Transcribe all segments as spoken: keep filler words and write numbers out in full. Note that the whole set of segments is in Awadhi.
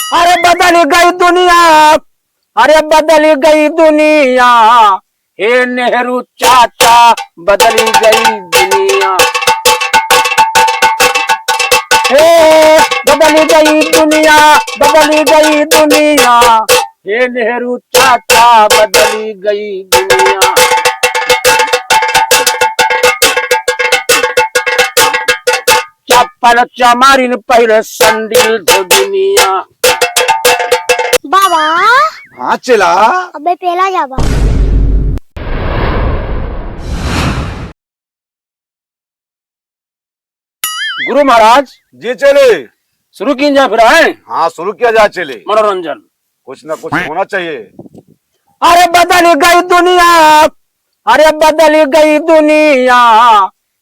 अरे बदल गई दुनिया, अरे बदल गई दुनिया, हे नेहरू चाचा, बदल गई दुनिया। हे बदल गई दुनिया, बदल गई दुनिया, हे नेहरू चाचा, बदल गई दुनिया। चप्पल चमारिन पहिरे संडिल धोबिनिया। बाबा। हाँ चेला। अबे पेला जाबा। गुरु महाराज। जी चेले। शुरू कीन जाए फिर, हैं? हाँ, शुरू किया जाए चेले। मनोरंजन। कुछ ना कुछ होना चाहिए। अरे बदल गई दुनिया, अरे बदल गई दुनिया,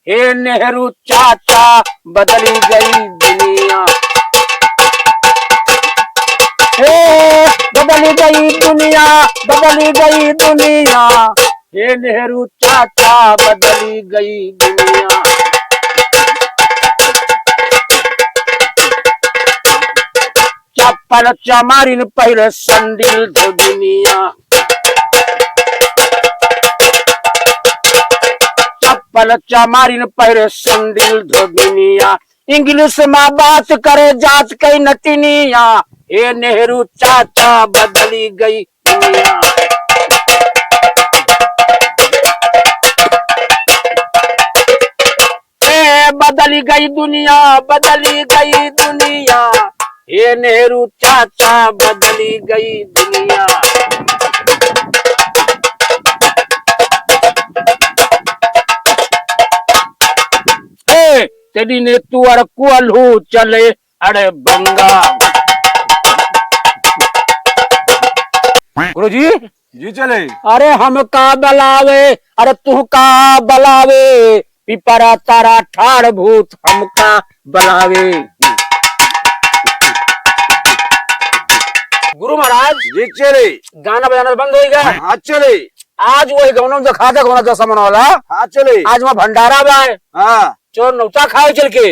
हे नेहरू चाचा, बदल गई दुनिया। हे बदल गई दुनिया, बदल गई दुनिया, हे नेहरू चाचा, बदल गई दुनिया। चप्पल चमारिन पहिरे संडिल धोबिनिया। चप्पल चमारिन पहिरे संडिल धोबिनिया। English मा बात करे जात कई नटिनिया। हे नेहरू चाचा बदली गई दुनिया। ए, बदली गई दुनिया, बदली गई दुनिया। हे नेहरू चाचा, बदली गई दुनिया। ए, तेरी ने तू अर कुअलू चले, अरे बंगा। गुरुजी, जी चले। अरे हमका बलावे, अरे तुहका बलावे, पिपरा तारा ठाड़ भूत हमका बलावे। गुरु महाराज, जी चले। गाना बजाना बंद होइगा। हाँ चले। आज वही गौनम दिखा दे, गौना दशा मनावला। हाँ चले। आज वहाँ भंडारा बा। हाँ। चोर नौता खाए चल के।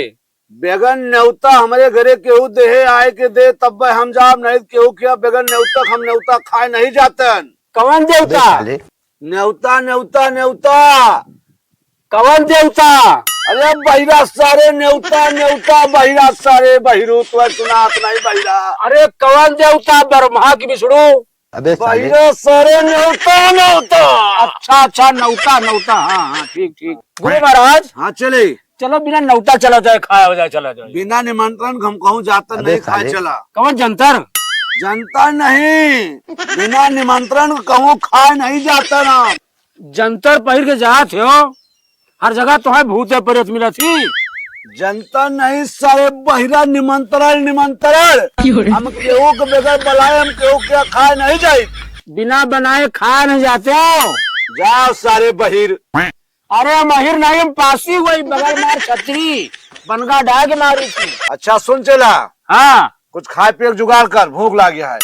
बेगन नेवता हमरे घरे केहू देहे आए के दे, तब्बे हम जाब, नहीं केहू के बेगन नेवता हम नेवता खाए नहीं जातन। कवन देवता? अबे साले। नेवता, नेवता, नेवता। कवन देवता? अरे बहिरा सारे नेवता, नेवता बहिरा सारे बहिरू, तुम्हें सुनात नहीं बहिरा। अरे कवन देवता? ब्रह्मा की विष्णु? अबे साले। बहिरा सारे नेवता, नेवता। अच्छा, अच्छा, नौता, नौता, हाँ, हाँ, ठीक, ठीक। गुरु महाराज। हाँ, चले। चलो, बिना नौता चला जाए, खाया हो जाए, चला जाए। बिना निमंत्रण हम कहूँ जाता अबे नहीं खाए साले। चला। कवन जंतर? जंतर नहीं, बिना निमंत्रण कहूँ खाए नहीं जाता ना। जंतर पहिर के जात हो, हर जगह तोहे भूत प्रेत मिलत ही। जनता नहीं सारे बहिरा निमंत्रण, निमंत्रण। हम केहू के बगैर बुलाए, हम केहू के खाए नहीं जाई। बिना बनाए खाए नहीं जाते हो। जाओ सारे बहिर। अरे महिर नहीं, हम पासी हुई बगल मार छतरी, बनगा डाल के मारी थी। अच्छा सुन चेला। हाँ। कुछ खाए पिए के जुगाड़ कर, भूख लागी है।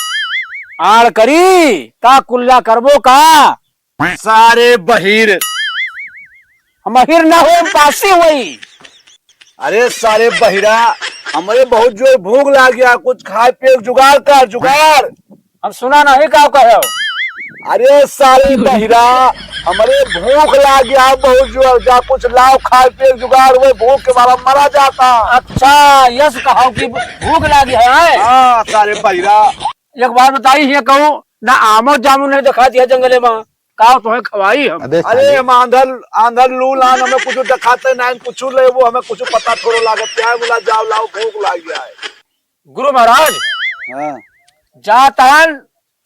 आड़ करी, का कुल्ला करबो का? सारे बहिर। हम बहिर ना होए, हम पासी होई। अरे सारे बहिरा, हमरे बहुत जोर भूख लाग गया, कुछ खाए पिए के जुगाड़ कर, जुगाड़। हम सुना नहीं का कहे हो। अरे सारे बहिरा, हमरे भूख लाग गया बहुत जोर, जा कुछ लाओ खाए पिए के जुगाड़, वो भूख के मारा मरा जाता। अच्छा, यस कहो कि भूख लागी है। हाँ सारे बहिरा। एक बात बताई है कहूँ, ना आमो जामुन नहीं दिखा दिया जंगले में। का तोहे खवाई हम? अबे अरे साले। हम आंधर, आंधर लू लान, हमें कुछ दिखाते नहीं, कुछ ले वो हमें कुछ पता थोड़ो लागत। क्या है बोला, जाओ लाओ, भूख लाग गया है। गुरु महाराज, हाँ। जात हन,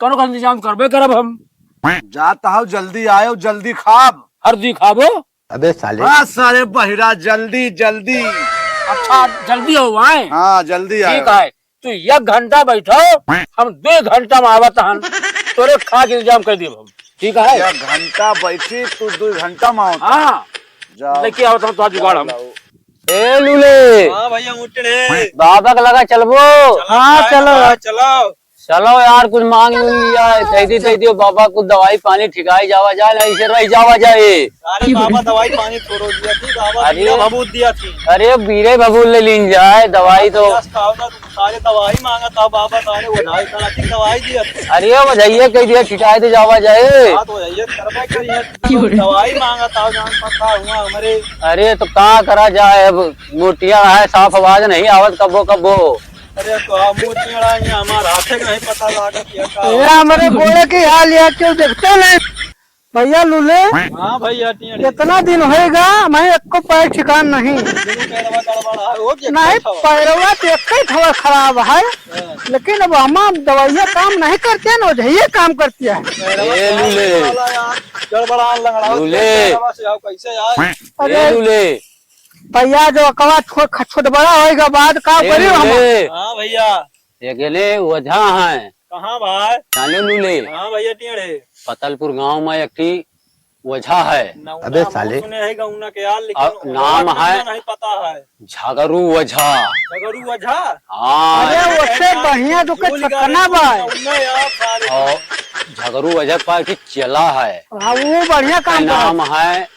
कौनो का इंतजाम करबे करब हम। जात हव, जल्दी आयो, जल्दी खाब। हर दी खाबो। अबे साले। हाँ सारे बहिरा, जल्दी, जल्दी। अच्छा, जल्दी हो आए। हाँ, जल्दी आयो। ठीक है। तू एक घंटा बैठो, हम दो घंटा में आवत हन, तोरे खा के इंतजाम कर देब हम, ठीक है? एक घंटा बैठी, तू दो घंटा में आवत। हाँ, जाओ। लेके आवत हन तो जुगाड़ हम। जाओ। ए लूले। हाँ भैया, उठ रे। बाबा के लगा चलबो? चलो, हाँ, चलो। हाँ, चलो। चलो यार, कुछ मांग लो यार, कह दी, कह दियो बाबा, कुछ दवाई पानी ठिकाई जावा जाए, नहीं से रह जावा जाए। अरे बाबा, दवाई पानी छोड़ो, दिया थी बाबा, अरे। बीरा भभूत दिया थी। अरे बीरे भभूत ले लीन जाए, दवाई तो। बस खाओ ना, सारे दवाई मांगा था बाबा, सारे वो ढाई साल की दवाई दिया थी। अरे वो जाइए, कह दिया ठिकाई दे जावा जाए। हाँ, तो जाइए, करबे करिए। क्यों रे? दवाई मांगा था, जान पता हुआ हमारे। अरे तो का करा जाए, अब मोटिया है, साफ आवाज नहीं आवत कबो कबो। अरे तो आप मुंह टेढ़ा ही, हमार हाथे का नहीं पता लागत या का। ए, हमरे गोड़े की हाल या क्यों देखते नहीं? भैया लूले, हाँ भैया, टेढ़े। इतना दिन होएगा, मैं एको पैर ठिकान नहीं। दोनों पैरवा गड़बड़ा है, हो गया नहीं, खराब। पैरवा तो एक ही ठवर खराब है, हाँ। लेकिन अब हम दवाइयाँ काम नहीं करते हैं ना, ओझाइये काम करती है। पैरवा ए, खराब लूले। वाला यार, गड़बड़ा लंगड़ा हो लूले। पैरवा से आओ, कैसे यार? अरे ए, लूले। भैया, जो अकवा छो-, ख-, छोट बड़ा होइगा बाद का ए, करी हम? ले। हाँ भैया। ये गेले ओझा है। कहाँ भाई? जाने लू ले। हाँ भैया, टेढ़े। पतलपुर गांव में एक ठी ओझा है। ना, अबे ना, साले। सुने है गौना के यार, लेकिन और ओझा नाम का है नहीं पता है। झगरू ओझा। झगरू ओझा? हाँ। अरे, उससे बढ़िया तो के झोल छकना गाड़ी बा। सुनना यार, सारे। और झगरू ओझा का एक ठी चेला है। हाँ, वो बढ़िया काम नाम है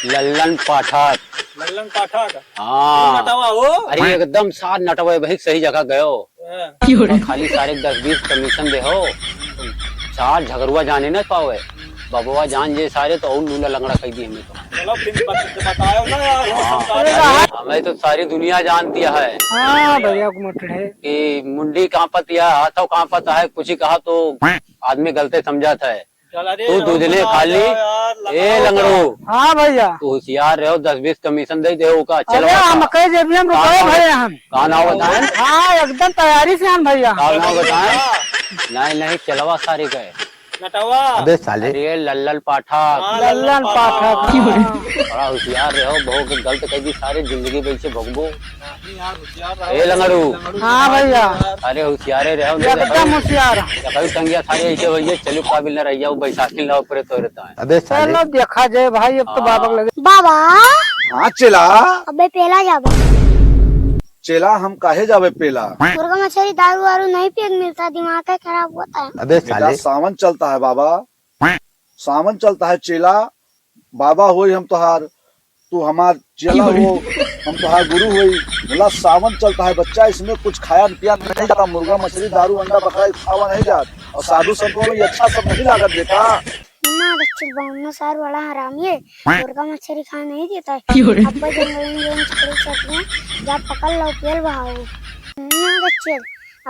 लल्लन पाठक। लल्लन पाठक? हाँ। कौन नटवा हो? अरे एकदम सार नटवा है भाई, सही जगह गयो। हाँ। और खाली सारे दस बीस कमीशन दे हो, सार झगरुआ जाने न पावे, बबुआ जान जे सारे तो और लूला लंगड़ा कह दी हमें तो। चलो फिर बत-, बताओ ना यार, हो हाँ। सकता है। हमें तो सारी दुनिया जानती है। हाँ भैया, को मोटर है। कि मुंडी कांपत या हाथों कांपत है, कुछ ही कहा तो आदमी गलते समझत है। चल, अरे, तू रहो, दूध ले बताओ, खाली। जाओ यार, ए, लगाओ लंगड़ू। हाँ भैया। तू होशियार रहो, दस बीस कमीशन दे दे ओका। अरे, चलो, हम बता। कई जेबिया में रुपए भरे हम। का नाव बताएं? हाँ, एकदम तैयारी से हम भैया। का नाव बताएं? नहीं, नहीं, चलवा सारे गए। नटवा। अबे साले। अरे, लल्लन पाठक। हाँ, लल्लन लल्लन पाठक। पाठक। बड़ा होशियार रहो, बहुत गलत कह दी, सारी जिंदगी वैसे भोगबो। ए लंगड़ू। हाँ भैया। अरे होशियारे रहो, नहीं तो एकदम होशियार। देखो टंगिया थारे ऐसे भैया, चलू काबिल न रहिया, वो बैसाखी लाओ परे तो रहता है। अबे साले। चलो देखा जाए भाई, अब तो हाँ। बाबा के लगे। बाबा। हाँ चेला। अबे पेला जाबा। चेला हम काहे जाबे पेला? मुर्गा मछली दारू वारू नहीं पिए के मिलता, दिमाग का खराब होता है। अबे बेटा, साले। सावन चलता है बाबा, सावन चलता है चेला, बाबा होई हम तोहार, तू हमार चेला हो, हम तोहार गुरु होई। बोला, सावन चलता है बच्चा, इसमें कुछ खाया पिया नहीं जाता, मुर्गा, मछली, दारू, अंडा, बकरा खावा नहीं जात, और साधु संतों में ये अच्छा सब नहीं लागत बेटा। ना बच्चे, बावनो सार बड़ा हरामी है, मुर्गा मछली खाए नहीं देता है। क्यों रे? अब्बा जंगल में जो मछली चलती है, जा पकड़ लो, पेल बहाओ। ना बच्चे,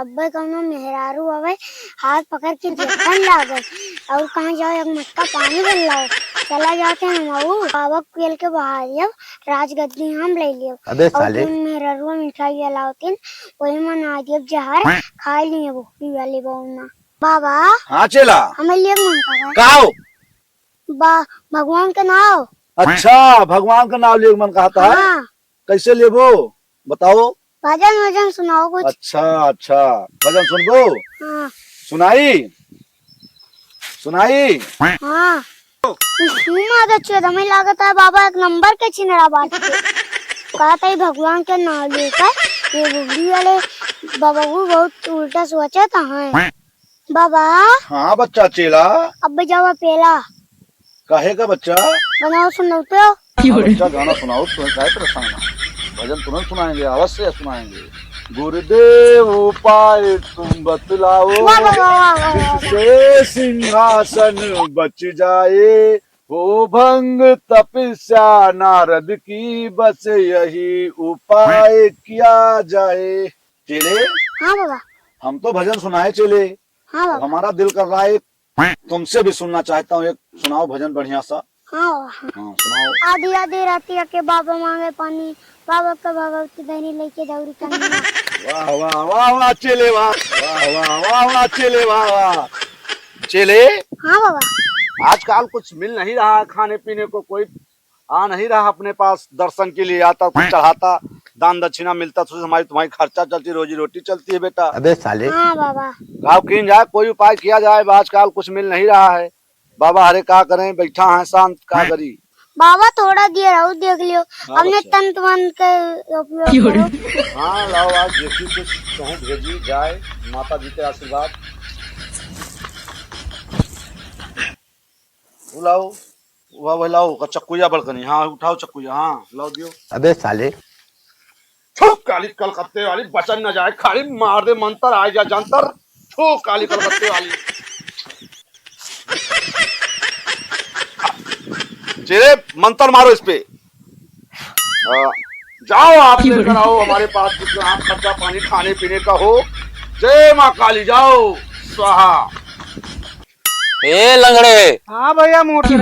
अब्बे कौनो मेहरारू आवे, हाथ पकड़ के देखन लागल, और कहाँ जाओ, एक मटका पानी भर लाओ। चला जाते हम, अऊ बाबा के पेल के बहा दियो, राजगद्दी हम ले लियो। अबे और साले। तुम मेहरारू मिठाई लाओ तीन, वही मना दियो जहर, खा लिए भूखी वाली बौना। बाबा। हाँ चेला। हमें लिए मन का है। का हो? बा-, भगवान के नाव। अच्छा, भगवान के नाव लिए मन कहता है। हाँ। कैसे लेबो? बताओ। भजन वजन सुनाओ कुछ। अच्छा, अच्छा, भजन सुनबो? हाँ। सुनाई? सुनाई? हाँ। सुना दे छे, हमें लागत है बाबा एक नंबर के छिनरा बात के। कहता ही भगवान के नाम लेकर ये बुढ़ी वाले बाबा को बहुत उल्टा सोचत हैं। बाबा। हाँ बच्चा चेला। अब जावा पेला। काहे का बच्चा? गाना सुनाओ तो। हाँ बच्चा, गाना सुनाओ, तुम्हें काहे परेशान है? भजन तुरंत सुनाएंगे, अवश्य सुनाएंगे। गुरुदेव उपाय तुम बतलाओ, वाह, वाह, वाह, वाह, वाह, वाह। जिससे सिंहासन बच जाए, हो भंग तपस्या नारद की, बस यही उपाय किया जाए। चेले, हाँ बाबा। हम तो भजन सुनाए चेले। हाँ बाबा। हमारा दिल कर रहा है, तुमसे भी सुनना चाहता हूँ, एक सुनाओ भजन बढ़िया सा। हाँ बाबा। हाँ, सुनाओ। आधी आधी रातिया के बाबा मांगे पानी, बाबा के भगवती बहनी लेके दौड़ी कन्या। वाह, वाह, वाह, वाह, चेले, वाह। वाह, वाह, वाह, वाह, चेले, वाह, वाह। चेले। हाँ बाबा। आजकल कुछ मिल नहीं रहा है खाने पीने को, कोई आ नहीं रहा अपने पास दर्शन के लिए, आता कुछ चढ़ाता, दान दक्षिणा मिलता, तो हमारी तुम्हारी खर्चा चलती, रोजी रोटी चलती है बेटा। अबे साले। हाँ बाबा। गाँव कीन जाए, कोई उपाय किया जाए, आजकल कुछ मिल नहीं रहा है। बाबा हरे का करें, बैठा है शांत, का करी। बाबा, थोड़ा देर और देख लियो, हाँ, अपने बच्चा। तंत्र मंत्र के उपयोग करो। हाँ, लाओ, आज देखी कुछ कहूँ भेजी जाए, माता जी के आशीर्वाद। वो लाओ, वह, वह लाओ, ओकर चक्कुइया बड़कनी, हाँ, उठाओ चक्कुइया, हाँ, लाओ दियो। अबे साले। छू काली कलकत्ते वाली, बचन न जाए, खाली मार दे मंतर, आ जा जंतर। छू काली कलकत्ते वाली। चेले, मंतर मारो इस पे। आ, जाओ, आप लेकर आओ हमारे पास कुछ, यहाँ खर्चा पानी खाने पीने का हो। जय माँ काली, जाओ, स्वाहा। ए लंगड़े। हाँ भैया मोटे।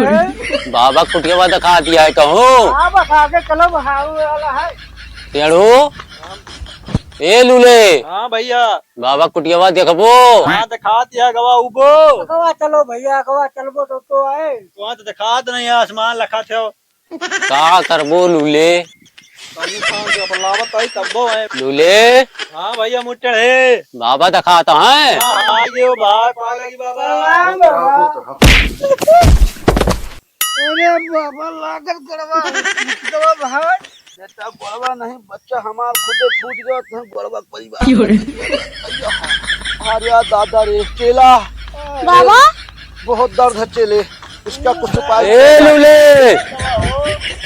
बाबा कुटियावा दिखा दिया है कहूँ। हाँ, बस आगे चलो, बस आवे वाला है। टेढ़ू। ए लूले। हाँ भैया। बाबा कुटियावा देखबो। हाँ, दिखा दिया गवा उबो। गवा चलो भैया, गवा चलबो तो, तो आए। तो वहाँ तो दिखात नहीं है, आसमान लखा थे। का करबो लूले? कहीं काम से अपन लावत आई तब्बो है। लूले। हाँ भैया, मुँह चढ़े। बाबा दिखाता है। हाँ, हाँ, ये वो बाहर पार लगी बाबा। प्रणाम बाबा। अरे बाबा, लागत गड़वा, गड़वा भाई। बेटा, गड़वा नहीं, बच्चा हमार खुदे फूट गया, तुम गड़वा के परिवार। क्यों रे? अरे यार दादा रे, चेला। बाबा? बहुत दर्द है चेले, इसका कुछ उपाय ए कीजिए। लूले।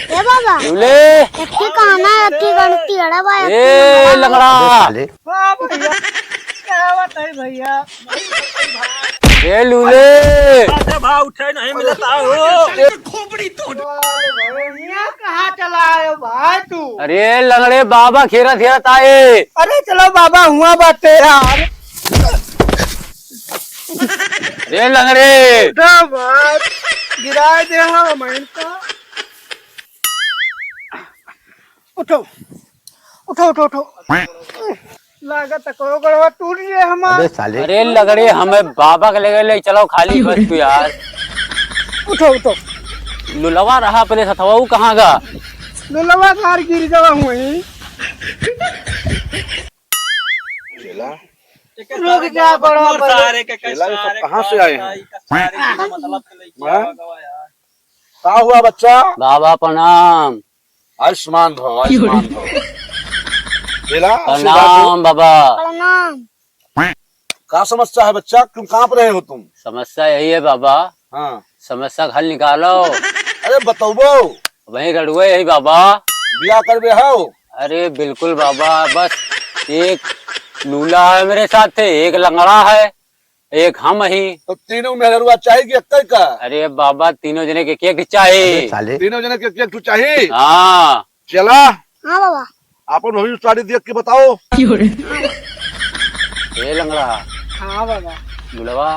ए बाबा। लूले। एक ही कहना है, एक ही गणती है, बा, एक ही ए लंगड़ा। लंगड़ा। अबे साले। हाँ भैया, क्या बात है भैया? ए लूले। अच्छा भाव उठे नहीं मिलता हो। अरे भाई, यहाँ कहाँ चला आयो भाई तू? अरे लंगड़े, बाबा खेरा खेरत आए। अरे चलो बाबा, हुआ बात है यार। अरे लंगड़े। उठो भाई, गिराए दे हम इनका। उठो, उठो, उठो, उठो। लागत है करो गड़वा टूट गया हमार। अबे साले। अरे लंगड़े, हमें बाबा के लगे ले चलो खाली बस तू यार। उठो, उठो। लुलवा रहा अपने सथवा, ऊ कहाँ गा? लुलवा तार गिर गवा हुई। चेला। रुक जा, बड़वा, बड़वा। सारे के चेला, ये सब सारे कहाँ से आए हैं? सारे के मतलब के लेके हाँ? आ गवा यार। का हुआ बच्चा? बाबा प्रणाम। आयुष्मान भव, आयुष्मान भव। चेला, आशीर्वाद दो। प्रणाम बाबा। प्रणाम। का समस्या है बच्चा, क्यों कांप रहे हो तुम? समस्या यही है बाबा। हाँ। समस्या का हल निकालो। अरे बतौबो। वही रड़ुए यही बाबा। बियाह करबे हो? अरे बिल्कुल बाबा, बस एक लूला है मेरे साथ, एक लंगड़ा है, एक हम ही। तो तीनों मेहररुआ चाही कि एक्कै का? अरे बाबा, तीनों जने के एक एक चाही। अबे साले। तीनों जने के एक एक ठो चाही? हाँ। चेला। हाँ बाबा। आपन भविष्यवाणी देख के बताओ। क्यों रे? ए लंगड़ा। हाँ बाबा। लुलवा।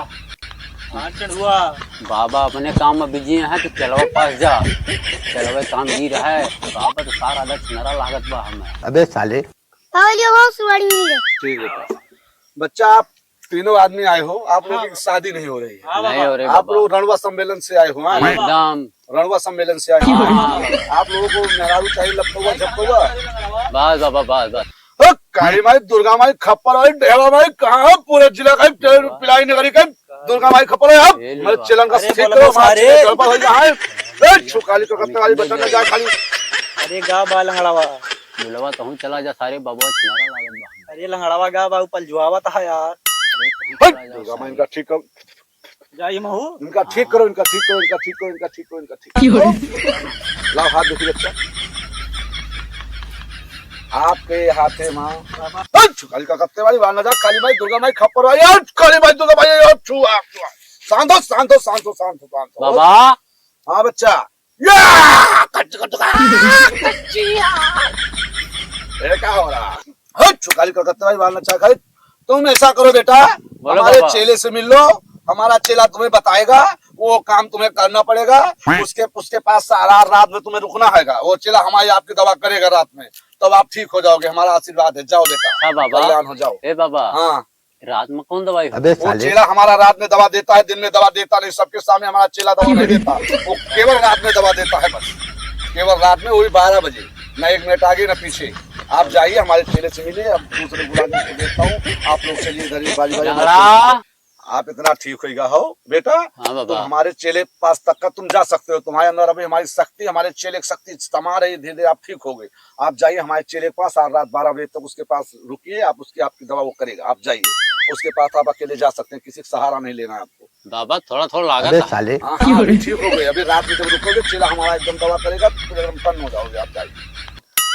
हाँ चढ़ुआ। बाबा अपने काम में बिजी हैं, तो चेलवा पास जा। चेलवा काम जी रहा है। बाबा तो सारा दस नरा लागत बा हमें। अबे साले। बाबा जी, बहुत सुवारी मिल गई। ठीक है। बच्चा, आप तीनों आदमी आए हो, आप लोगों की शादी नहीं हो रही है। हाँ, नहीं हो रही आप बाबा। लोग रणवा सम्मेलन से आए हो, हाँ? एकदम। रणवा सम्मेलन से आए हो। हाँ। आप लोगों को मेहरारू चाहिए, लपकौआ, झपकौआ? बस बाबा, बस, बस। ओ, काली माई, दुर्गा माई, खप्पर माई, डेहवा माई, कहाँ पूरे जिला का पिलाई नगरी का दुर्गा माई खप्पर है आप? ये ले मैं बाबा। चिलंग का अरे, ठीक बोलो करो, सारे। मार गड़बड़ हो जाए। ए, छुकाली को करते वाली बच्चा ना जाए खाली। अरे, गा बा लंगड़ावा। लुलवा, तहूँ चला जा, सारे बबुआ छिनारा लागत बा। अरे लंगड़ावा गा बा, ऊ पलझुआवत है यार। अरे, तहूँ हट, चला जा, दुर्गा माँ, सारे। इनका ठीक करो। जाई महू। इनका ठीक करो, इनका ठीक करो, इनका ठीक करो, इनका ठीक करो, इनका ठीक करो। लाओ, हाथ देखिए, बच्चा। आपके हाथे माँ। हट, काली का कत्ते वाली, वहाँ ना जा, काली माई, दुर्गा माई, खप्पर वाली, हट, काली माई, दुर्गा माई, हट, छुआ, छुआ। शांत हो, शांत हो, शांत हो, शांत हो, शांत हो। बाबा। हाँ, बच्चा। या! कच्ची, कच्ची, आ, कच्ची, आ। ये क्या हो रहा? हट, छुकारी कलकत्ता वाली, मारना चाह खाई। तुम ऐसा करो बेटा, बोलो हमारे बाबा। चेले से मिल लो, हमारा चेला तुम्हें बताएगा, वो काम तुम्हें करना पड़ेगा। उसके, उसके पास सारा रात में तुम्हें रुकना हैगा। वो चेला हमारी आपकी दवा करेगा रात में, तब आप ठीक हो जाओगे। हमारा आशीर्वाद है, जाओ बेटा, हाँ बाबा। कल्याण हो जाओ। ए बाबा। हाँ। रात में कौन दवाई हो? अबे वो साले। चेला हमारा रात में दवा देता है, दिन में दवा देता नहीं, सबके सामने हमारा चेला दवा नहीं देता, वो केवल रात में दवा देता है बस, केवल रात में, वो भी बारह बजे, ना एक मिनट आगे ना पीछे। आप जाइए, हमारे चेले से मिलिए, हम दूसरे गुलाब को देखता हूँ, आप लोग चलिए घर में बारी बारी। लंगड़ा, आप इतना ठीक होइगा हो बेटा, हाँ बाबा। तुम हमारे चेले के पास तक का तुम जा सकते हो। तुम्हारे अंदर अभी हमारी शक्ति, हमारे चेले की शक्ति समा रही है, धीरे धीरे आप ठीक होगे। आप जाइए हमारे चेले के पास, आज रात बारह बजे तक उसके पास रुकिए, आप उसकी, आपकी दवा वो करेगा। आप जाइए, उसके पास आप अकेले जा सकते हैं, किसी का सहारा नहीं लेना है आपको। बाबा, थोड़ा थोड़ा लागत अबे है। साले। हाँ, हाँ, अभी ठीक हो गए। अभी रात में जब रुकोगे, चेला हमारा एकदम दवा करेगा, तो एकदम टन हो जाओगे आप, जाइए।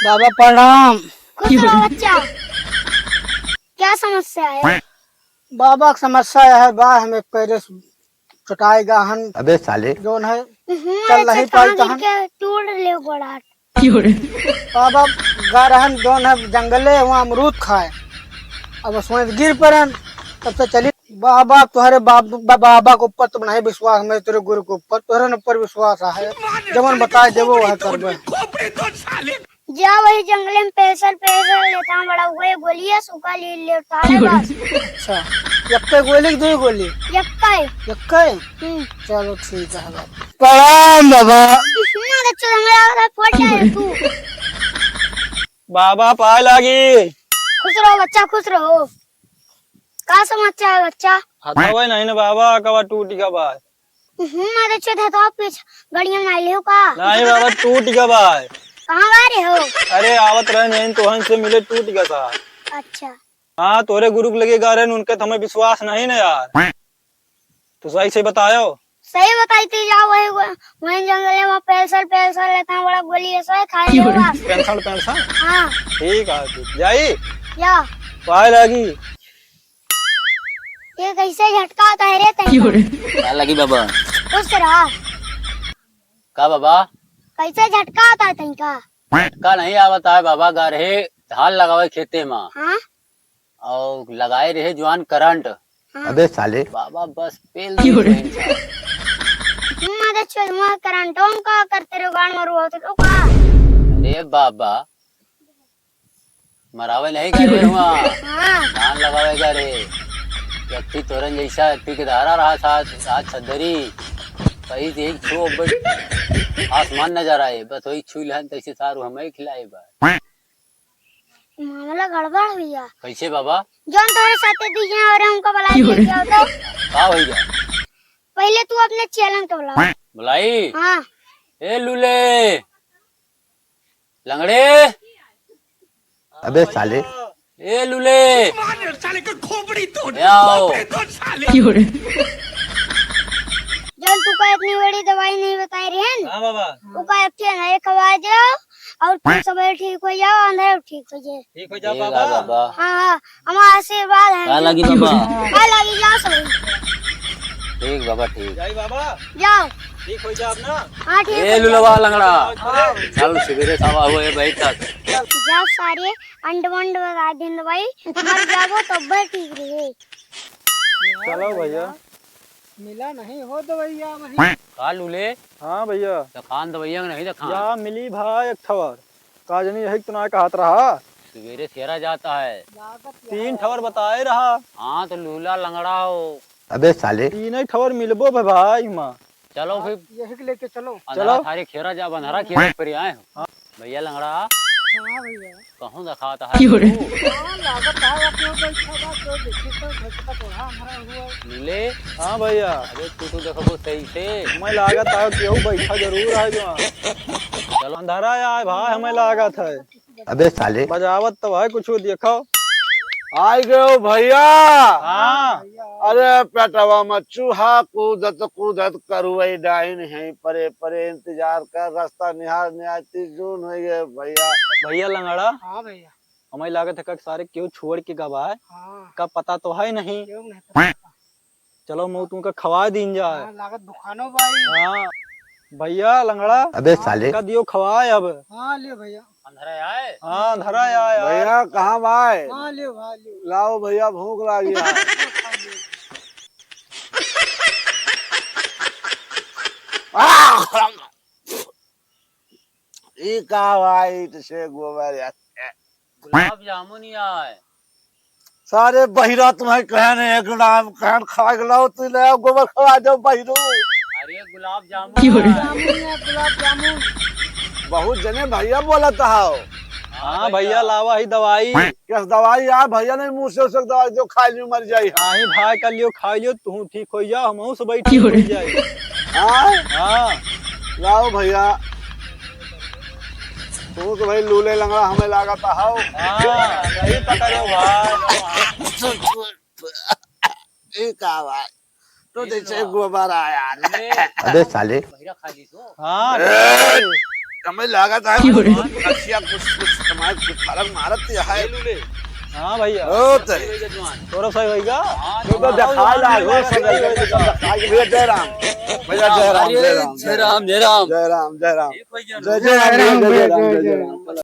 बाबा प्रणाम। खुश रहो बच्चा। क्या समस्या है? बाबा, समस्या यह है बा, हमें पैरे से चटाई गाहन अबे साले। जोन है, हम्म, चल अच्छा, नहीं पाई कहाँ गिर तहन। के टूट ले गोड़ा? बाबा, गा रहन जोन है जंगले, वहाँ अमरूद खाए। अब उसमें गिर पड़न, तब से चली। बाबा, तुम्हारे बाब-, बा-, बाबा के ऊपर तो नहीं विश्वास, मैं तेरे गुरु के ऊपर, तोहरे ऊपर विश्वास है। जवन बताए देबो, वह करबे। जा वही जंगले में पैसल, पैसल लेता हूँ, बड़ा हुए गोलियां सूखा ले, ले उठा ले बस। अच्छा, यक्के गोली कि दुई गोली? यक्के। यक्के? हम्म। चलो ठीक है बाबा। प्रणाम बाबा। हम्म, अच्छा, हमारा वाला फोड़ दे तू। बाबा पाए लागी। खुश रहो बच्चा, खुश रहो। का समस्या है बच्चा? हथवा नहीं ना बाबा, कवा टूट गवा। हम्म, अरे चोद है तो आप पीछ गड़िया में आइले हो का? नहीं बाबा, टूट गवा। कहाँ गा रहे हो? अरे आवत रहे नहीं, तोहन से मिले टूट गवा सा। अच्छा। हाँ, तोरे गुरु के लगे गा रहे, उनके तो हमें विश्वास नहीं ना यार। तू सही से बतायो। सही बताई थी, जाओ वही गो-, वही जंगल में वहाँ पेंसिल, पेंसिल लेता हूँ, बड़ा गोली ऐसा है, खा ले बस। पेंसिल, पेंसिल? हाँ। ठीक है, ठीक। जाई? जा। पाए लागी। ये कैसे झटका होता है रे तैं का? का लगी बाबा? खुश रहा। का बाबा? कैसे झटका होता है तैं का? झटका नहीं आवता है बाबा, गा रहे धान लगावे खेते में। हाँ? और लगाए रहे जवान करंट। हाँ। अबे साले। बाबा बस पेल दी बहन साहब। तुम मारे चोदवा करंटों का करते रहो, गाड़ मारू होते तो का? अरे बाबा, मरावे नहीं करे हुआ। हाँ। धान लगावे करे। व्यक्ति तोरन जैसा व्यक्ति के धारा रहा था, आज सदरी। कहीं से एक छो बस आसमान नजर आए, बस वही छू लेहन तैसे सारू हमें खिलाए बा। मामला गड़बड़ हुई है। कैसे बाबा? जौन तोहरे साथे दी हैं और हमको बुलाई लेके आओ तो। का होई बा? पहले तू अपने चेलन के बुलाओ। बुलाई? हाँ। ए लूले, लंगड़े। अबे साले। ए लूले। मार साले के खोपड़ी तोड़, ए आओ। खोपड़ी तोड़ साले। जौन तू का इतनी बड़ी दवाई नहीं बताई रहे हैं? हाँ बाबा। वो का एक ठे नहीं खवा जाओ और तू सबेरे ठीक हो जाओ, अंधेरे ठीक हो जाए। ठीक हो जाओ ठीक बाबा। है बाबा। हाँ, हाँ, हमारा आशीर्वाद है। का लगी बाबा? का लगी, जाओ सबेरे। ठीक बाबा, ठीक। जाई बाबा। जाओ। ठीक हो जाओ ना। हाँ, ठीक ए हो लुलवा जाओ। लंगड़ा। हाँ। चल, सबेरे सवा हुए बैठ तक। जाओ सारे अंड वंड बता दिन भाई, मर जाबो तब ठीक रहे। चलो भैया। मिला नहीं हो दवैया वही। का लूले? हाँ भैया। देखान दवैया के नहीं देखान। या मिली भाई एक ठवर। का जनी यही तो ना कहत रहा। सवेरे सेरा जाता है। तीन ठवर बताए रहा। हाँ तो लूला लंगड़ा हो। अबे साले। तीन ही ठवर मिलबो भे भाई माँ। चलो फिर। यही के लेके चलो। अंधारा चलो। थारे खेरा जा, अंधारा खेरा पर आए हो। हाँ। भैया लंगड़ा। हाँ भैया। कहूँ देखात है क्यों रे? तू? हाँ, लागत है, अब क्यों बैठा बा, क्यों देखी तो घर का थोड़ा हमारा हुआ। लूले। हाँ भैया। अबे तू तो देखो सही से। मैं लागत है, क्यों बैठा जरूर है जो। चलो अंधारा आए भाई, हमें लागत है। अबे साले। बजावत तो है कुछ, देखो। आइ गयो भैया। हाँ। अरे पेटवा में चूहा कूदत कूदत करुवई डाइन है, परे परे इंतजार कर, रास्ता निहार निहार तीस जून हो गए भैया। भैया लंगड़ा। हाँ भैया। हमें लागत है का सारे क्यों छोड़ के गवा है। हाँ। का पता तो है नहीं। क्यों नहीं पता। चलो मऊ तुमका खवा दीन जाए। हाँ, लागत दुखानो बाई। हाँ। भैया लंगड़ा। अबे साले। का दियो खवाए अब। हाँ, लियो भैया। अंधरा आए? हाँ, अंधरा आए यार। भैया कहाँ बाए? हाँ, लियो भाई, लियो। लाओ भैया, भूख लागी है। ई का भाई, ईट से गोबर यार। गुलाब जामुन ही आए। सारे बहिरा तुम्हें कहने एक नाम कहन खा गलाओ, तू ले आओ गोबर खवा दो बहिरो। अरे गुलाब जामुन आए। जामुन है, गुलाब जामुन। बहुत जने भैया बोलत हो। हाँ भइया, लावा ही दवाई। कस दवाई? आ भइया, नहीं मुँह से उसक दवाई जो खाइ लियो मरि जाई। हाँ ही भाई, कर लियो, खाइ लियो, तू ठीक होइ जा, हमहू सब ठीक होइ जाई। हाँ? हाँ। लाओ भइया, तू तो भाई लूले लंगड़ा हमें लागत हौ। हाँ, सही पकड़े हो भाई। ई का भाई? तो जैसे गोबर आया। अबे साले। हाँ। ए, हमें लागत है, क्यों रे? रसिया कुछ, कुछ हमारे कुछ फर्क मारत ही है। हाँ भइया। ओ तेरे। तोरा सही होइगा? तो, तो दिखाई ला, हो सही होइगा। भइया जय राम। भइया जय राम, अरे, जय राम, जय राम, जय राम। जय राम, जय राम। जय, जय राम, जय, जय राम, जय, जय राम।